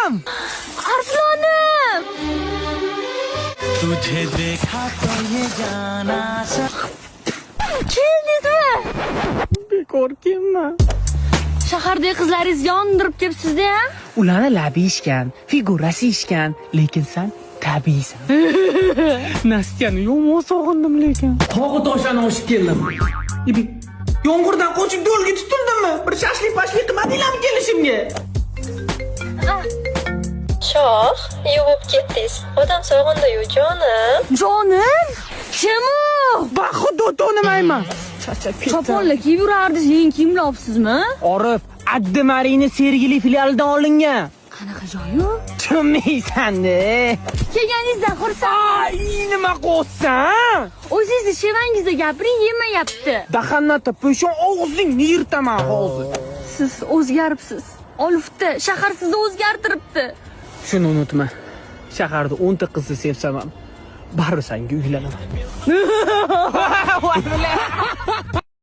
Arslonam! Arslonim! तुझे देखा तो ये जाना Keldingizmi? Bekor kelma. Shahardagi qizlaringiz yondirib kelibsiz-da, a? Ularni labi ishgan, figurasi ishgan, lekin sen tabiiysan. Nastyani yomon sog'indim lekin. Tog'i toshlarni oshib keldim. Ibi, yomg'irdan qochib do'lga tutildimmi? Bir shashlik pashlik qilmadinglarmi kelishimga? Shoh, yuvib ketdingiz. Odam sog'indi-yu, jonim. Jonim? Kim u? Baxudo tonimayman. Choponlar kiyib yurardingiz, yangi kiyimlar olibsizmi? Orif, Addi Marini Sergeli filialidan olingan. Qanaqa joyi u? Tushunmaysan-da. Kelganingizdan xursand. Ay, nima qilyapsan? O'zingizni shevangizda gapiring, yemayapti. Dahandan topishon og'zingni yirtaman hozir. Siz o'zgaribsiz. Olifda shahar sizni o'zgartiribdi. Shuni unutma. Shaharda 10 ta qizni sevsam ham baribir senga uylanaman. Voy bilan.